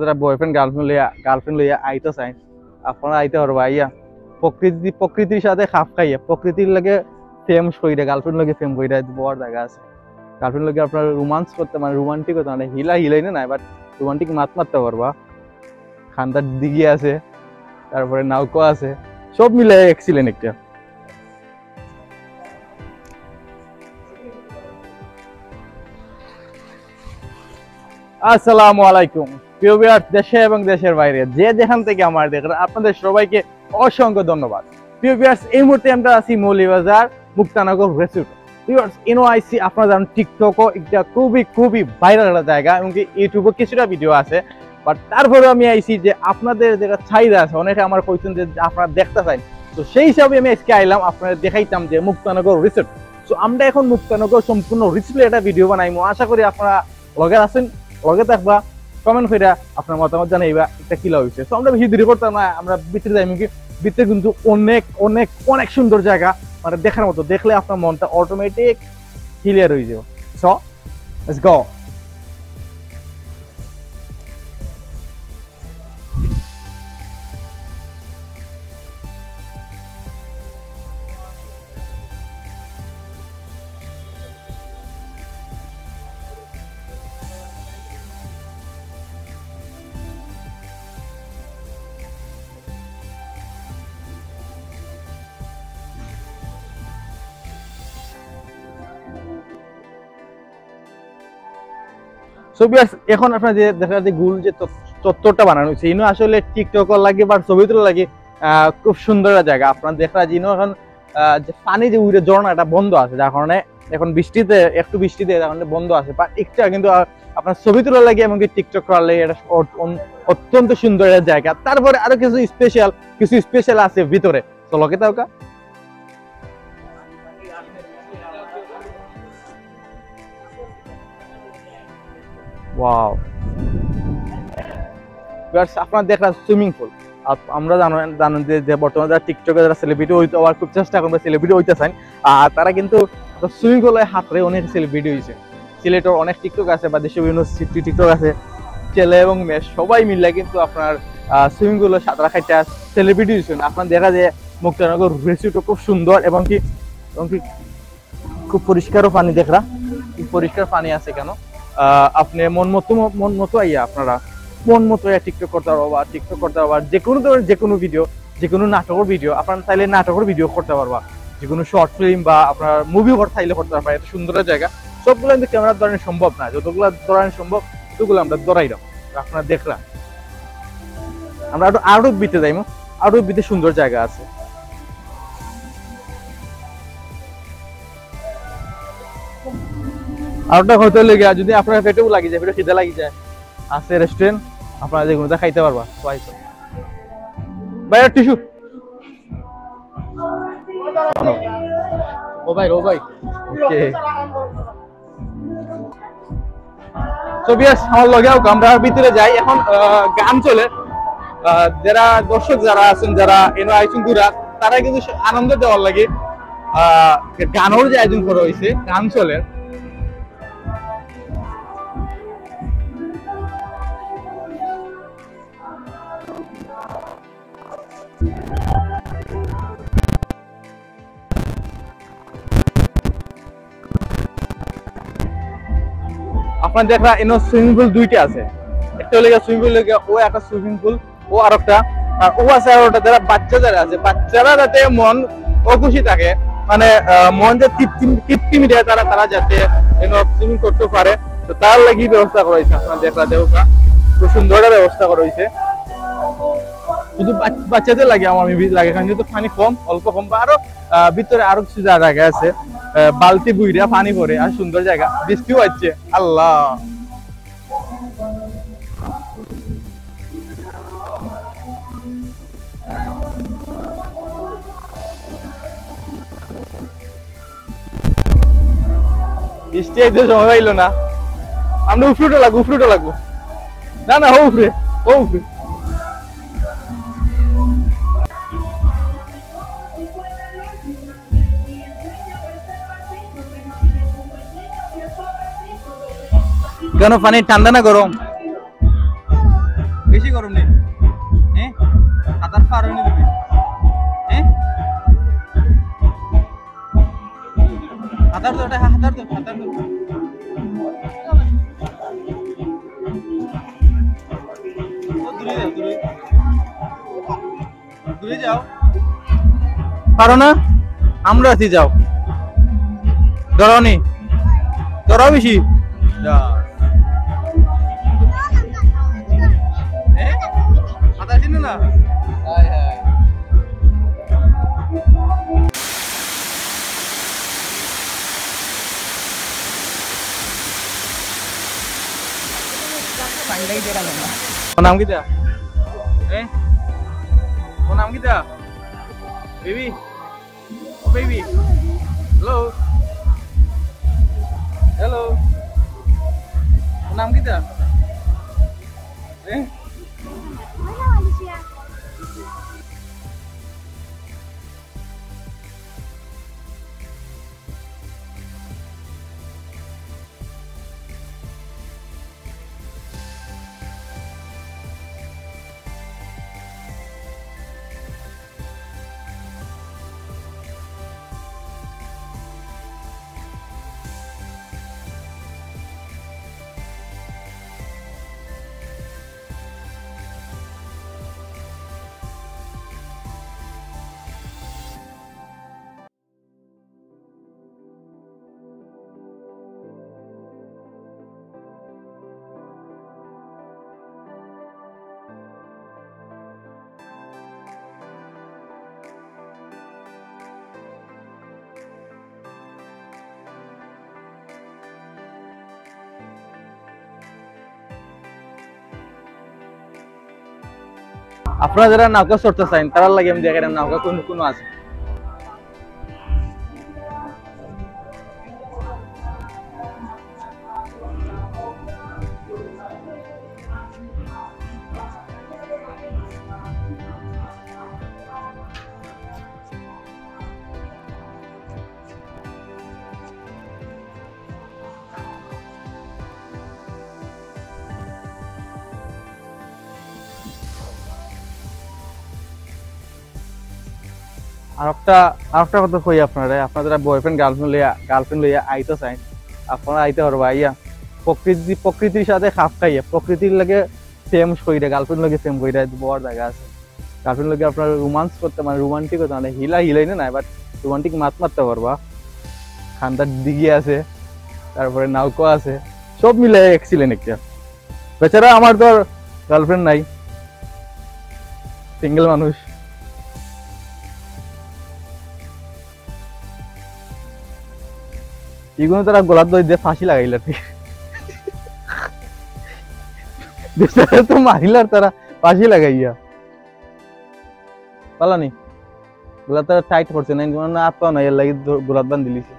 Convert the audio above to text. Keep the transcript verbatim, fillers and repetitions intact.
যারা boyfriend girlfriend লইয়া, গার্লফ্রেন্ড লইয়া আইতে চায়, আপনারা আইতে পারবা। আইয়া প্রকৃতি, প্রকৃতির সাথে খাপ খাইয়া, প্রকৃতির লগে প্রেম কইরা, গার্লফ্রেন্ড লগে প্রেম কইরা বওয়ার জায়গা আছে। গার্লফ্রেন্ড লগে আপনারা রোমান্স করতে, মানে রোমান্টিক হতে, মানে হিলা হিলাই না নাই, বাট রোমান্টিক মাত মারতে পারবা। খান্দার দিঘি আছে, তারপরে নৌকা আছে, সব মিলে এক্সিলেন্ট একটা। আসসালামু আলাইকুম প্রিয় ভিউয়ার্স, দেশে এবং দেশের বাইরে যে যেখান থেকে আমার দেখেন, আপনাদের সবাইকে অসংখ্য ধন্যবাদ। প্রিয় ভিউয়ার্স, এই মুহূর্তে আমরা আছি মৌলভীবাজার মুক্তানগর রিসোর্ট। ভিউয়ার্স, ইনো আইসি, আপনারা জানেন টিকটকও একটা খুবই খুবই ভাইরাল একটা জায়গা, এবং কি ইউটিউবও কিছুটা ভিডিও আছে, বাট তারপরেও আমি আইসি যে আপনাদের যেটা চাহিদা আছে, অনেকে আমার কইছেন যে আপনারা দেখতে চান, তো সেই হিসাবে আমি আজকে আইলাম আপনাদের দেখাইতাম যে মুক্তানগর রিসোর্ট। তো আমরা এখন মুক্তানগর সম্পূর্ণ রিসোর্ট একটা ভিডিও বানাইমু, আশা করি আপনারা লগে আছেন, লগে থাকবা, কমেন্ট কইরা আপনার মতামত জানাইবা এটা কিলা হইছে। তো আমরা বেশি দেরি করতাম না, আমরা ভিতরে যাইমু কি, ভিতরে কিন্তু অনেক অনেক অনেক সুন্দর জায়গা, মানে দেখার মতো, দেখলে আপনার মনটা অটোমেটিক ক্লিয়ার হয়ে যাবে। So let's go. So viewers, এখন আপনারা যে দেখা যে গোল যে চত-, চত্বরটা বানানো হয়েছে, ইনো আসলে টিকটকর লাগি বা ছবি তোলা লাগি, আহ, খুব সুন্দর একটা জায়গা। আপনারা দেখা যায় ইনো এখন, আহ, যে পানি যে উইরে ঝর্ণা এটা বন্ধ আছে, যার কারণে এখন বৃষ্টিতে, একটু বৃষ্টিতে যার কারণে বন্ধ আছে, বাট একটা কিন্তু, আহ, আপনার ছবি তোলা লাগি এমনকি টিকটক করার লাগি এটা অ-, অন-, অত্যন্ত সুন্দর একটা জায়গা। তারপরে আরো কিছু স্পেশাল, কিছু স্পেশাল আছে ভিতরে, তো লগে থাকা। ওয়াও। ভিউয়ার্স, আপনারা দেখরা সুইমিং পুল। আপ-, আমরা জানো, জানেন যে, যে বর্তমানে যারা টিকটকে যারা সেলিব্রিটি হইতে, আবার খুব চেষ্টা করবে সেলিব্রিটি হইতে চান, আর তারা কিন্তু সুইমিং পুলে হাতরে অনেক সেলিব্রিটি হইছে। সিলেটর অনেক টিকটক আছে বা দেশে বিভিন্ন সিটি টিকটক আছে, ছেলে এবং মেয়ে সবাই মিললে কিন্তু আপনার, আহ, সুইমিং পুলে সাঁতার খাইতে সেলিব্রিটি হইছেন। আপনার দেখা যায় মুক্তানগর রিসোর্টও খুব সুন্দর এবং কি, এবং কি খুব পরিষ্কারও পানি দেখরা, খুব পরিষ্কার পানি আছে কেন। আহ, আপনি মন মতো, মন মতো আইয়া আপনারা মন মতো আইয়া টিকটক করতে পারবা, টিকটক করতে পারবা, যে কোনো ধরনের যে কোনো ভিডিও, যে কোনো নাটকের ভিডিও, আপনারা চাইলে নাটকের ভিডিও করতে পারবা, যে কোনো শর্ট ফিল্ম বা আপনার মুভি করতে চাইলে করতে পারবা। এত সুন্দর জায়গা, সবগুলো কিন্তু ক্যামেরা ধরানো সম্ভব না, যতগুলো ধরানো সম্ভব ততগুলো আমরা ধরাইলাম, আপনারা দেখরা। আমরা আরো, আরো ভিতরে যাইমু, আরো ভিতরে সুন্দর জায়গা আছে। আর ওটা হয়তো লেগে যদি আপনার পেটেও লাগি যায়, পেটে খিদে লাগি যায়, আছে রেস্টুরেন্ট, আপনারা যে কোনো খাইতে পারবা। ভাইয়া, টিস্যু। ও ভাই, ও ভাই। ওকে। So ভিউয়ার্স, আমার লগে হোক, আমরা ভিতরে যাই। এখন, আহ, গান চলে। আহ, যারা দর্শক যারা আছেন, যারা এনো আইসুন ঘুরা, তারা কিন্তু সে আনন্দ দেওয়ার লাগি, আহ, গানর যে আয়োজন করা হয়েছে, গান চলে। আপনারা দেখরা এনো সুইমিং পুল দুইটা আছে, একটা হলো গিয়া সুইমিং পুল, ও একটা সুইমিং পুল, ও আরেকটা, আর ও আছে আর ওটা যারা বাচ্চা যারা আছে, বাচ্চারা যাতে মন ও খুশি থাকে, মানে, আহ, মন যে তৃপ্তি, তৃপ্তি মিলে তারা, তারা যাতে এনো সুইমিং করতে পারে, তো তার লাগি ব্যবস্থা করা হয়েছে। আপনারা দেখরা দেখো, খুব সুন্দর একটা ব্যবস্থা করা হয়েছে। শুধু বাচ-, বাচ্চাদের লাগে, আমার maybe লাগে, কারণ যেহেতু পানি কম, অল্প কম, বা আরো, আহ, ভিতরে আরো কিছু জা-, জায়গা আছে, আহ, বালতি বুইরা পানি পড়ে, আর সুন্দর জায়গা, বৃষ্টিও হচ্ছে, আল্লাহ। বৃষ্টি আইতে সময় পাইলো না। আমরা উপরে উঠা লাগবো, উপরে উঠা লাগবো। না, না, ও উপরে, ও উপরে। কেন পানি ঠান্ডা না গরম? কি গরম নি? হ্যাঁ? হাতার পারো নি তুমি? হ্যাঁ? হাতার দে, ওটা হাতার দে, হাতার দে। ও দূরে যাও, দূরে। দূরে যাও। পারো না? আমরা আছি, যাও। ডরাও নি? ডরাও বেশি? যা। এ? সাঁতার চিনো না? হায় হায়। তোর নাম কিতা? এ? তোর নাম কিতা? বেবি? ও বেবি। হ্যালো? হ্যালো? তোর নাম কিতা? এ? আপনারা যারা নৌকা চড়তে চাইন, তারার লাগি আমি দেখাইরাম নৌকা কোন কোন আছে। আর একটা, আর একটা কথা কই আপনারে, আপনারা যারা বয়ফ্রেন্ড গার্লফ্রেন্ড লইয়া, গার্লফ্রেন্ড লইয়া আইতে চাইন, আপনারা আইতে পারবা। আইয়া প্রকৃতি, প্রকৃতির সাথে খাপ খাইয়া, প্রকৃতির লগে প্রেম কইরা, গার্লফ্রেন্ড লগে প্রেম কইরা বওয়ার জাগা আছে। গার্লফ্রেন্ড লগে আপনারা রোমান্স করতে, মানে রোমান্টিক হতে, মানে হিলা হিলাই না, বাট রোমান্টিক মাত মারতে পারবা। খান্দার দিঘি আছে, তারপরে নৌকা আছে, সব মিলে এক্সিলেন্ট একটা। বেচারা আমার তো আর গার্লফ্রেন্ড নাই, সিঙ্গেল মানুষ। ইগুনে তারা গলাত দড়ি দিয়া ফাঁসি লাগাইলা, ঠিক? বেচারা তো মারিলার তারা ফাঁসি লাগাইয়া। পালানি। গলাত তারা টাইট করছে না, কিন্তু না আত্মা নাই, এর লাগি দ-, গলাত বান্ধিলিছে।